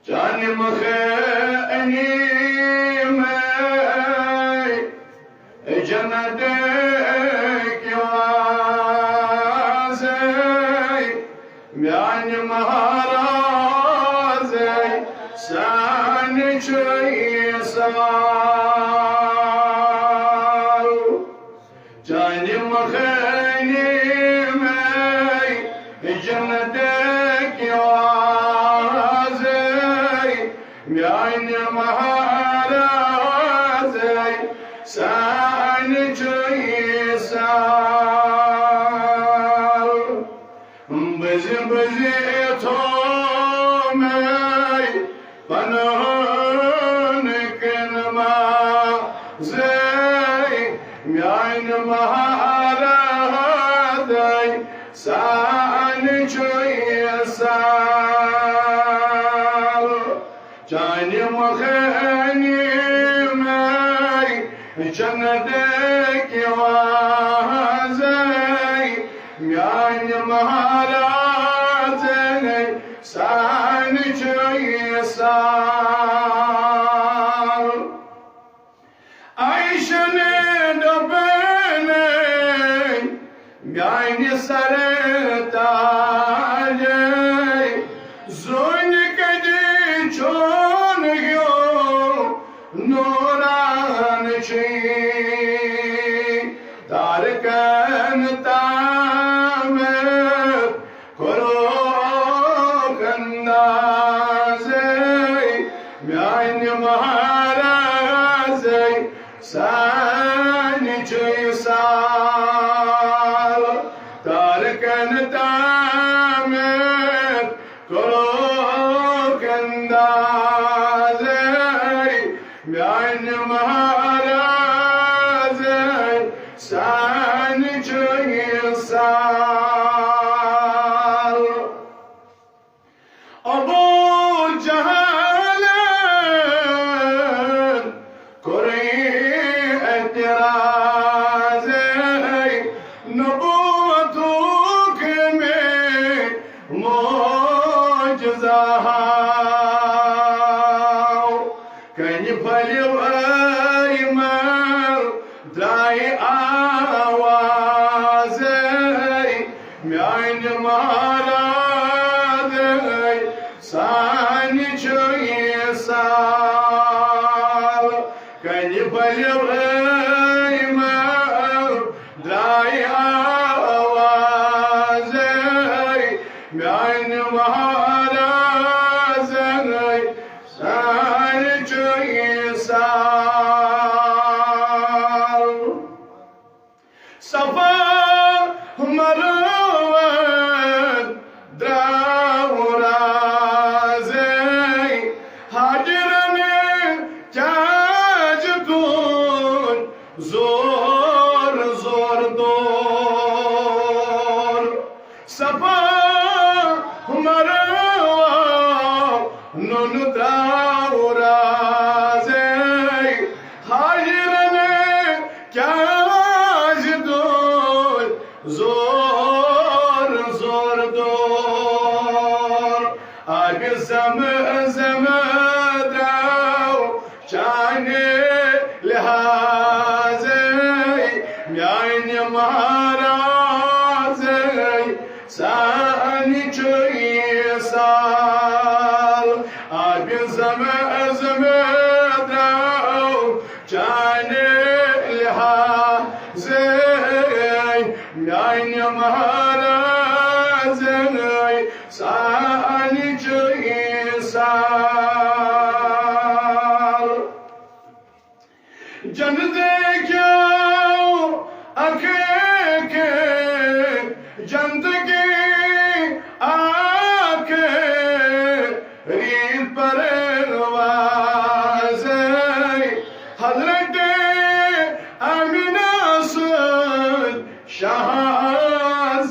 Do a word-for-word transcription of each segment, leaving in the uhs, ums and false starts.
چانہِ مخ علی میں جنت کے واسطے، میانہِ مہراز سانہِ چھُ یہِ سال۔ چانہِ مخ علی میں جنت کے واسطے، میانہِ مہراز سانہِ چھُ یہِ سال۔ بزِ بزِ تھو میں پنہن کن مازے، میانہِ مہراز سانہِ چھُ یہِ سال۔ چانہِ مخ علی میں جنت کے واسطے، میانہِ مہراز سانہِ چھُ یہِ سال۔ عائشہ نے دوٚپُن، میانہِ سر تاج، زوٗنہِ کتہِ چون ہیوٗ نوران چھُے، تارکن تام کوٚرُکھ اندازے، میانہِ مہرازے سانہِ چھُے سال۔ تارکن تام کوٚرُکھ اندازے، میانہِ مہرازے سانہِ چھُے سال۔ ابو جہلن کوٚرُے اعتراضے، نبوتُک مےٚ معجزہ ہاو۔ کنہِ پھٔلۍ ؤرۍ مَل درٛاے آوازے، میانہِ مہرازے سانہِ چھُے سال۔ کنہِ پھٔلۍ ؤرۍ مَل درٛاے آوازے، میانہِ مہرازے سانہِ چھُے سال۔ صفا مروہ درٛاو رازے، ہاجرن کیازِ تُل زور زور دور۔ صفا مروہ نُن درٛاو رازے، ہاجرن کیازِ تُل زور زور دور۔ آبِ زمزم درٛاو چانہِ لحاظے، میانہِ مہرازے سانہِ چھُے سال۔ آبِ زمزم درٛاو چانہِ لحاظے، میانہِ مہرازے سانہِ چھُے سال۔ جنت کیو اکھ اکھ، جنت کی اکھ ریت پروازے، حضرت آمینہ سُنٛد شہزادے۔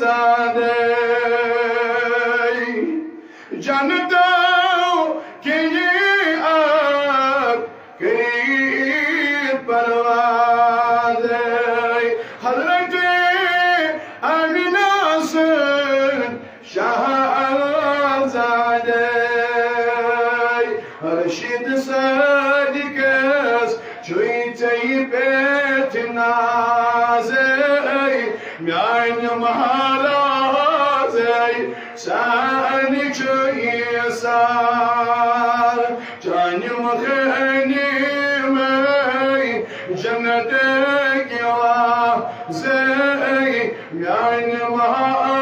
جنتو کِنی اکھ ریت پروازے، حضرت آمینہ سُنٛد شہزادے۔ خورشید صادقس چھُے ژےٚ پٮ۪ٹھ نازے، میانہِ مہرازے سانہِ چھُے سار۔ چانہِ مخٲنی مے جنت گِلا زے، میانہِ مہرازے